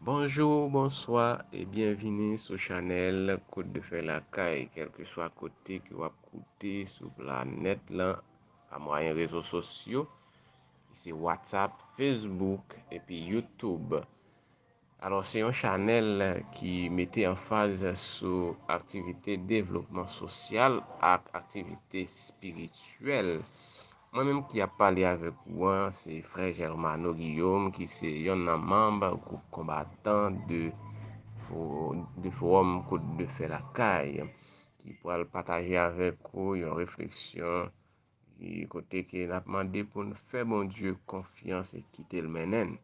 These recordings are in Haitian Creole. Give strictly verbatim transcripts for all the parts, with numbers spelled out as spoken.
Bonjou, bonswa e byenvini sou chanèl Kout de Fè Lakay, kèlkeswa kote ke w ap koute sou planèt lan, pa mwayen rezo sosyo, ki se WhatsApp, Facebook epi YouTube. Alò, se yon chanèl ki mete anfaz sou aktivite devlopman sosyal ak aktivite espirityèl. Mwen menm ki ap pale avèk ou an, se frè Germano Guillaume, ki se yonn nan manm gwoup konbatan de fo-, de Fowòm Kout de Fè Lakay, ki pral pataje avèk ou yon refleksyon ki kote ke n ap mande pou n fè Bondye konfyans e kite l mennen n.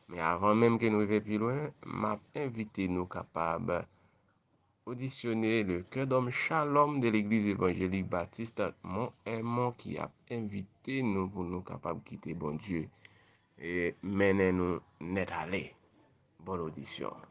Men avan menm ke n rive pi lwen, m ap envite nou kapab odisyone le Cœur d'Homme Shalom de Legliz Evanjelik Batis Mont Hermon ki ap envite nou pou nou kapab kite Bondye e mennen nou nèt ale. Bòn odisyon.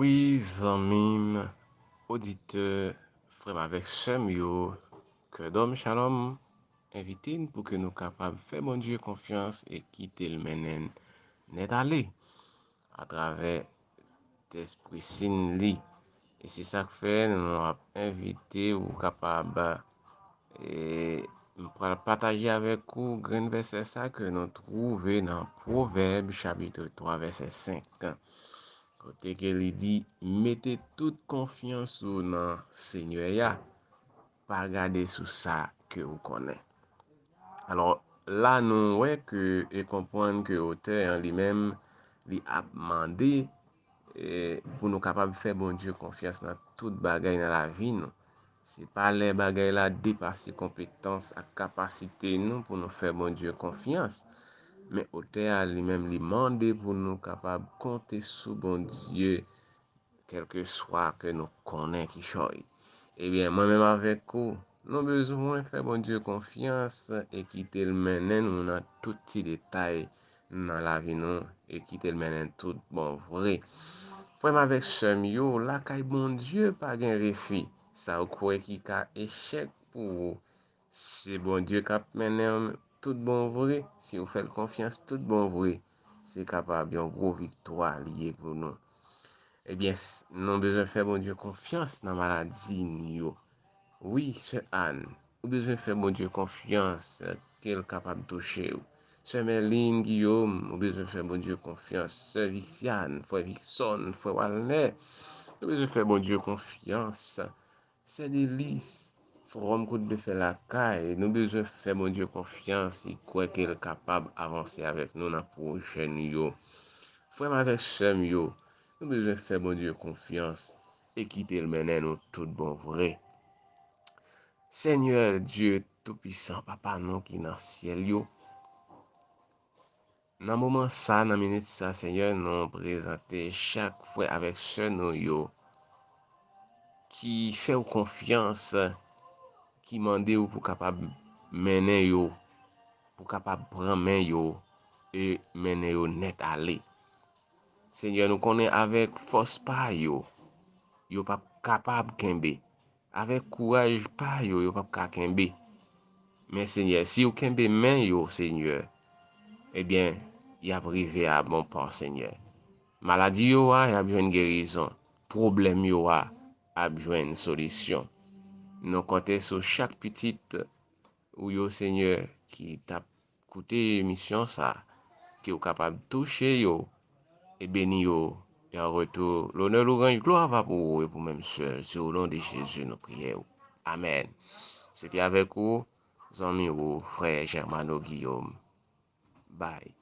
Wi, zanmi m, oditè, frè m avèk sè m yo, Kè Dòm Shalom envite n pou ke nou kapab fè Bondye konfyans e kite l mennen n nèt ale atravè tèks presin li. E se sa k fè nou ap envite ou kapab, e, m pral pataje avèk ou grenn vèsè sa ke nou twouve nan Pwovèb chapit twa vèsè senk, kote ke li di, mete tout konfyans ou nan Senyè a, pa gade sou sa ke ou konnen. Alò, la nou wè ke e konprann ke otè an li menm Li ap mande, e, pou nou kapab fè Bondye konfyans nan tout bagay nan lavi nou. Se pa lè bagay la depase konpetans ak kapasite nou pou nou fè Bondye konfyans. Men otè a li menm li mande pou nou kapab konte sou Bondye, kèlkeswa ke nou konnen kichòy. Ebyen, mwen menm avèk ou, nou bezwen fè Bondye konfyans e kite l mennen nou nan tout ti detay nan lavi nou e kite l mennen tout bon vre. Frè m avèk sè m yo, lakay Bondye pa gen refi. Sa w kwè ki ka echèk pou ou, se Bondye k ap mennen w tout bon vre. Si w fè l konfyans tout bon vre, se kapab yon gwo viktwa li ye pou nou. Ebyen, s- nou bezwen fè Bondye konfyans nan maladi n yo. Wi, sè Ann, ou bezwen fè Bondye konfyans ke l kapab touche w. Sè Merlin Guillaume, ou bezwen fè Bondye konfyans. Sè Viviane, frè Vicson, frè Walner, nou bezwen fè Bondye konfyans. Sè Delis, Fowòm Kout de Fè Lakay, nou bezwen fè Bondye konfyans, li kwè ke l kapab avanse avèk nou nan pwojè n yo. Frè m avèk sè m yo, nou bezwen fè Bondye konfyans e kite l mennen nou tout bon vre. Senyè Dye Toupisan, Papa nou ki nan syèl yo, nan moman sa, nan minit sa, Senyè, nou prezante chak frè avèk sè nou yo ki fè w konfyans, ki mande w pou kapab mennen yo, pou kapab pran men yo e mennen yo nèt ale. Senyè, nou konnen avèk fòs pa yo, yo p ap kapab kenbe. Avèk kouraj pa yo, yo p ap ka kenbe. Men Senyè, si w kenbe men yo, Senyè, ebyen, y ap rive a bon pò, Senyè. Maladi yo a, y ap jwenn gerizon. Pwoblèm yo a, ap jwenn solisyon. Nou konte sou chak pitit ou yo, Senyè, ki t ap koute emisyon sa, ke w kapab touche yo e beni yo. E an retou, lonè, louwanj, glwa va pou ou e pou menm sèl. Se o non de Jezi nou priye w. Amèn. Se te avèk ou, zanmi ou, frè Germano Guillaume. Bye.